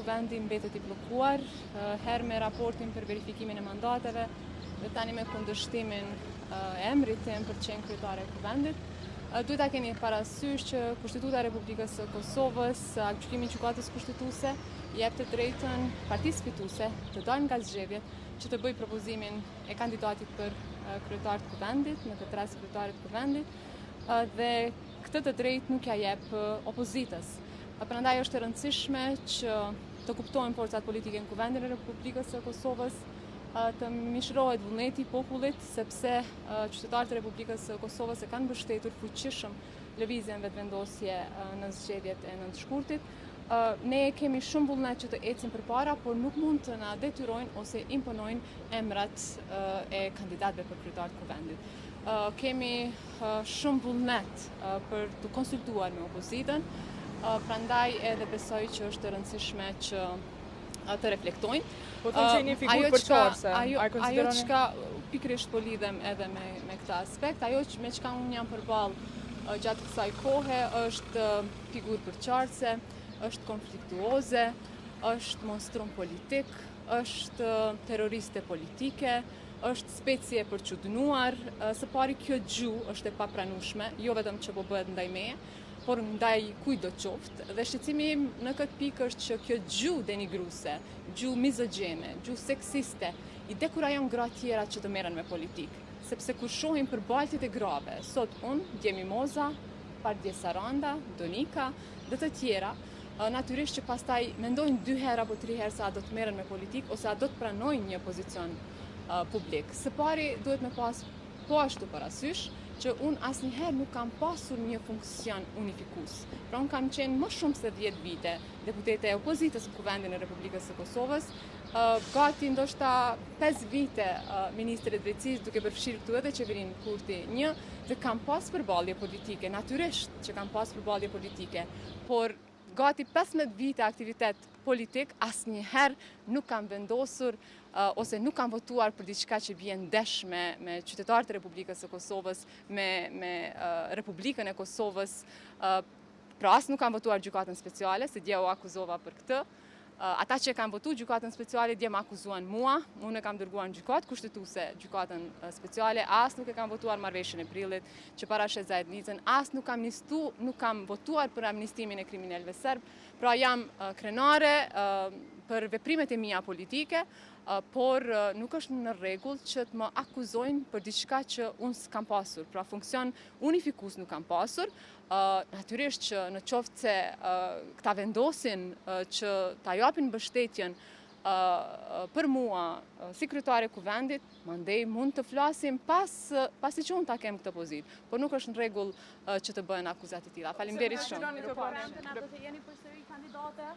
Kuvendi mbetet i bllokuar, herë me raportin për verifikimin e mandateve dhe tani me kundërshtimin e emrit tim për të qenë kryetare e Kuvendit. Duhet ta keni parasysh që Kushtetuta e Republikës së Kosovës, aktgjykimi i Gjykatës Kushtetuese, i jep të drejtën partisë fituese të dalë nga zgjedhjet që të bëjë propozimin e kandidatit për kryetar të Kuvendit, në këtë rast kryetare të Kuvendit, dhe këtë të drejtë nuk ja jep opozitës. Prandaj është e rëndësishme që të kuptohen forcat politike në Kuvendin e Republikës së Kosovës, të mishërohet vullneti i popullit, sepse qytetarët e Republikës së Kosovës e kanë mbështetur fuqishëm lëvizjen Vetëvendosje në zgjedhjet e 9 shkurtit. Ne kemi shumë vullnet që të ecim përpara, por nuk mund të na detyrojnë ose imponojnë emrat e kandidatëve për kryetar të Kuvendit. Kemi shumë vullnet për t'u konsultuar me opozitën, prandaj edhe besoj që është e rëndësishme që të reflektojnë. Po thonë që jeni figurë përçarëse, ajo, ajo çka pikërisht po lidhem edhe me, me këtë aspekt, ajo që me çka unë jam përballë gjatë kësaj kohe është figurë përçarëse, është konfliktuoze, është monstrum politik, është terroriste politike, është specie e përçudnuar, së pari kjo gjuhë është e papranueshme, jo vetëm që po bëhet ndaj meje, por ndaj kujtdo qoftë, dhe shqetësimi im në këtë pikë është që kjo gjuhë denigruese, gjuhë mizogjene, gjuhë seksiste, i dekurajon gratë tjera që të merren me politikë. Sepse kur shohim përbaltjet e grave, sot unë, dje Mimoza, pardje Saranda, Donika dhe të tjera, natyrisht që pastaj mendojnë dy herë apo tri herë se a do të merren me politikë ose a do të pranojnë një pozicion publik. Së pari duhet me pas po ashtu parasysh që unë asnjëherë nuk kam pasur një funksion unifikues. Pra unë kam qenë më shumë se 10 vite deputete e opozitës në Kuvendin e Republikës së Kosovës, gati ndoshta 5 vite ministre e drejtësisë duke përfshirë këtu edhe qeverinë Kurti 1 dhe kam pas përballje politike, natyrisht që kam pas përballje politike, por gati 15 vite aktivitet politik, asnjëherë nuk kam vendosur ose nuk kam votuar për diçka që bie ndesh me, me qytetarët e Republikës së Kosovës, me, me Republikën e Kosovës, pra as nuk kam votuar gjykatën speciale, se dje u akuzova për këtë. Ata që e kanë votu gjykatën speciale, dje më akuzuan mua, unë e kam dërguar në gjykatë kushtetuese gjykatën speciale, as nuk e kam votuar marrëveshjen e prillit që parasheh zajednicën, as nuk kam amnistu, nuk kam votuar për amnistimin e kriminelëve serb, pra jam krenare për veprimet e mia politike, por nuk është në rregull që të më akuzojnë për diçka që unë s'kam pasur, pra funksion unifikues nuk kam pasur, natyrisht që në qoftë se këta vendosin që ta japin mbështetjen për mua si kryetare e Kuvendit, mandej mund të flasim pas, pasi që unë ta kem këtë pozitë, por nuk është në rregull që të bëhen akuza të tilla. Faleminderit shumë. Do të jeni përsëri kandidate?